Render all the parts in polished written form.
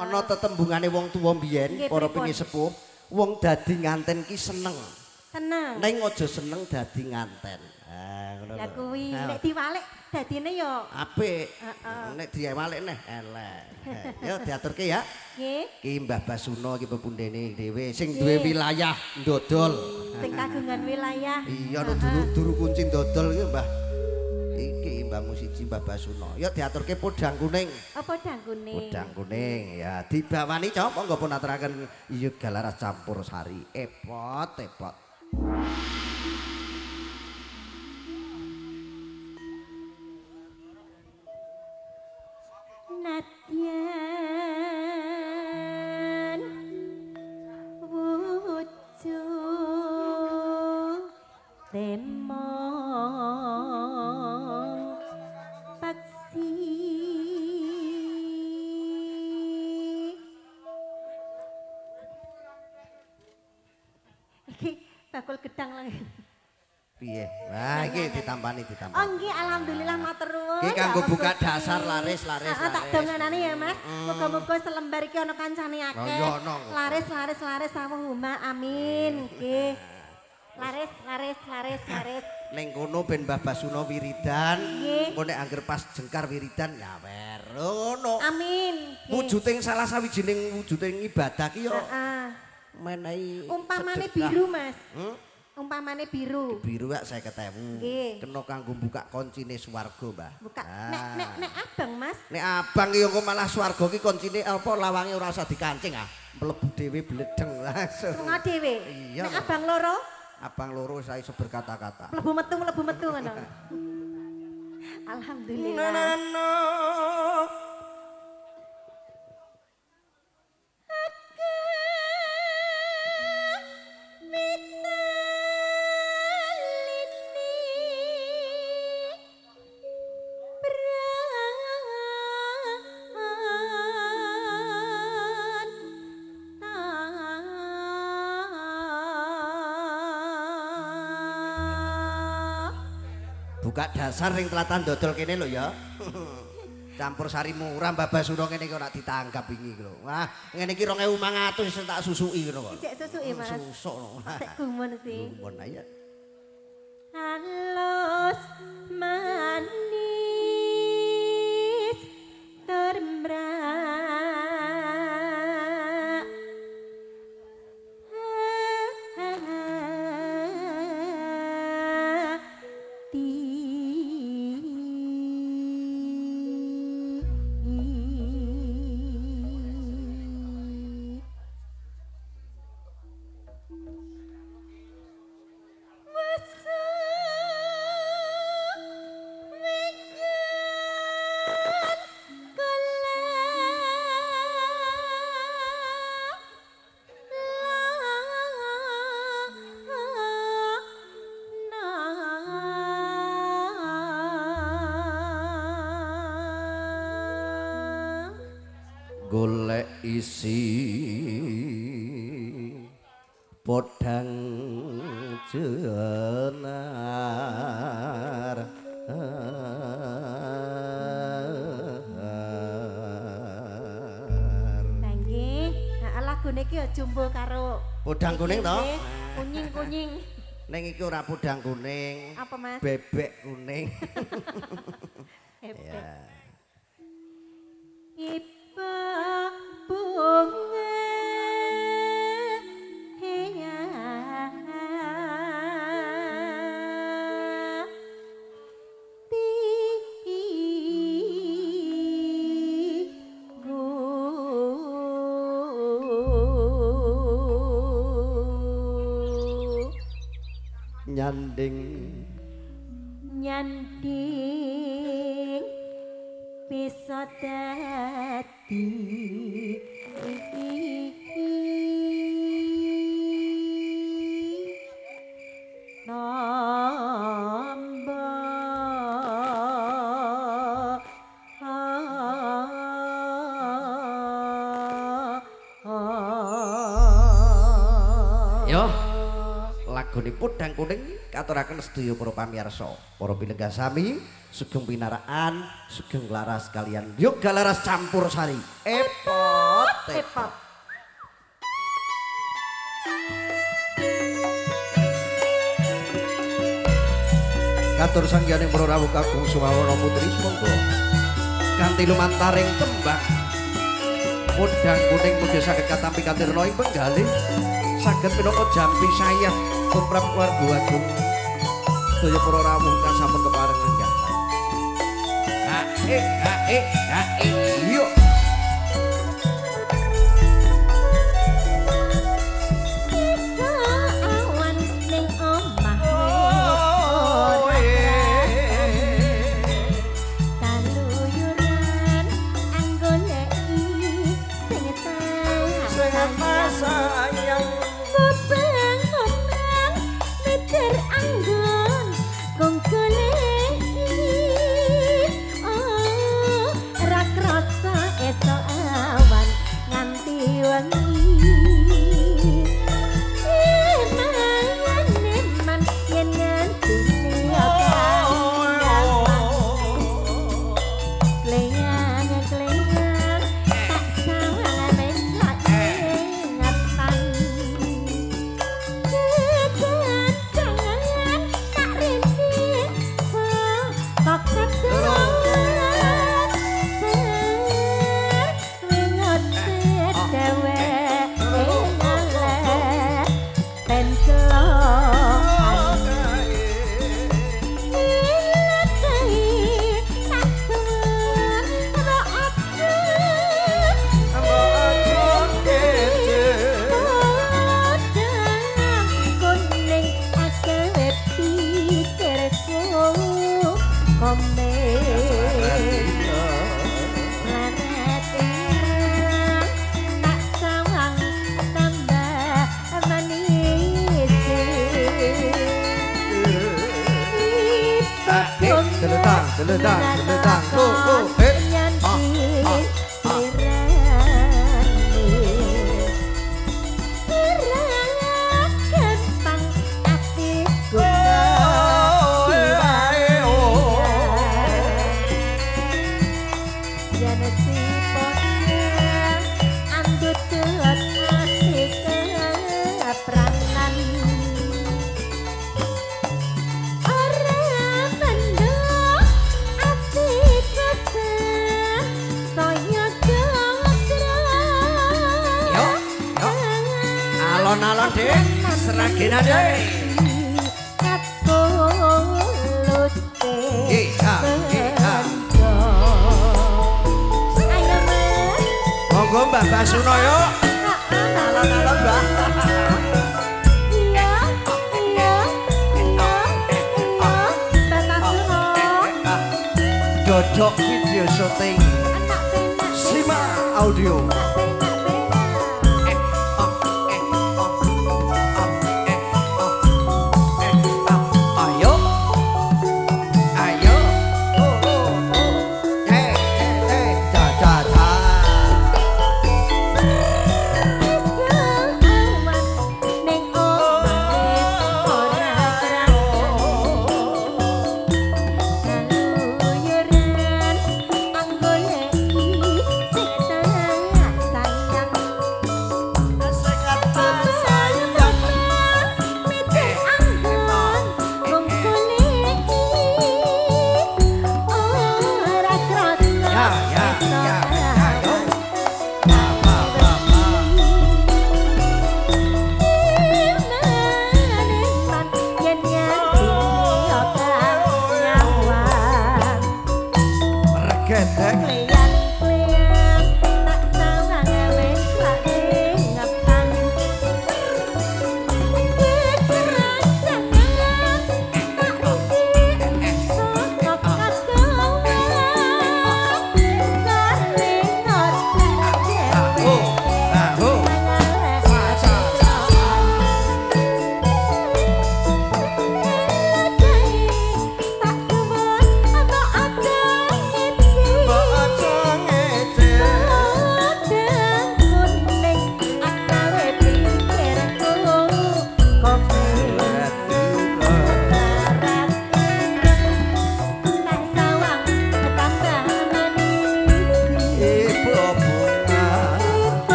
Ana tetembungane wong tuwa mbiyen, para pinisepuh, wong dadi nganten ki seneng. Seneng. Ning aja seneng dadi nganten. Ah, ngono Lah lho. kuwi nek diwalek dadine ya apik. Heeh. Nek diwalek neh elek. Ya diaturke ya. Nggih. Ki Mbah Basuno iki pepundhene dhewe sing duwe wilayah Ndodol. Sing kagungan wilayah. Iya no duru kunci Ndodol iki Mbah. Iki Mbahmu siji Mbah Basuno. Ya diaturke podang kuning. Oh, podang kuning. Podang kuning ya dibawani cok monggo pun aturaken Yoga Laras Campur Sari. Epot epot. Nadyan wujud temong paksi iki bakul gedang lagi. Piye? Wah, iki ditampani ditampani. Oh nggih, alhamdulillah matur nuwun. Iki kanggo Ya buka Allah, dasar Gusti. laris laris. Heeh, tak laris. donganane ya Mas. Muga-muga selembar iki ana kancane akeh. Oh, iya, ana. Laris laris laris Allahumma amin. Nggih. Laris laris laris laris. Ning kono ben Mbah Basuno wiridan. Nggih. Engko nek angger pas jengkar wiridan nyawer. Ngono. Amin. Nggih. Wujuding salah sawijining wujuding ibadah ki yo Heeh. menehi Umpamane sedekah. biru Mas. Hmm? Umpamane biru. Biru wak 50.000. Nggih. Kena kanggo buka koncine swarga, Mbah. Buka. Ah. Nek nek nek abang Mas. Nek abang ki yo engko malah swarga ki koncine apa lawange ora usah dikancing ah. Mlebu dhewe bledeng langsung. Setengah dhewe. Iya. Nek abang loro Abang loro saya iso berkata-kata. mlebu metu ngono. Alhamdulillah. Na. Buka dasar ring telatan dodol kene lho ya. Campur sari murah Mbah Basuno kene iki ora ditanggap wingi iki lho. Wah, ngene iki 2500 iso tak susuki ngono kok. Cek susuki Mas. Susuk no. Cek gumun sih. Gumun ayo. Halus manis termbrak hati. Golek isi podang jenar. Nah nggih, nah, lagune iki ya jumbo karo Podang kuning to? Nggih, Kunying-kunying. Ning iki ora podang kuning. Apa Mas? Bebek kuning. Bebek. Ya. Iba bunga Nyanding nyanding bisa dadi namba Yo. Lagune Podang Kuning katuraken sedaya para pamirsa, para pilenggah sami, sugeng pinarakan, sugeng laras kalian Yoga Laras Campur Sari. Epot. Tepok. Katur sanghyane para rawuh kakung Suwawana Putri sumangga kanthi lumantaring tembang podang kuning mugi saged katampi katirna ing penggalih saged minangka jampi sayah tumrap keluarga agung sedaya para rawuh ingkang sampun kepareng lenggah. Ha eh ha eh ha eh yo. Teletang, teletang, go, go, eh, ah, ah, ah. Alon-alon dek, seragen dek. Monggo Mbah Basuno yo. Alon-alon Mbah. Iya, iya, iya, iya. Mbah Basuno. Dodok video syuting. Sima audio. Sing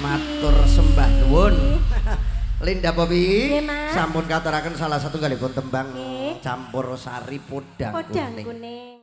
Matur sembah nuwun. Linda Popi, Nggih, Mas. Sampun katuraken salah satunggalipun tembang Nggih. campur sari podang Podang kuning. kuning.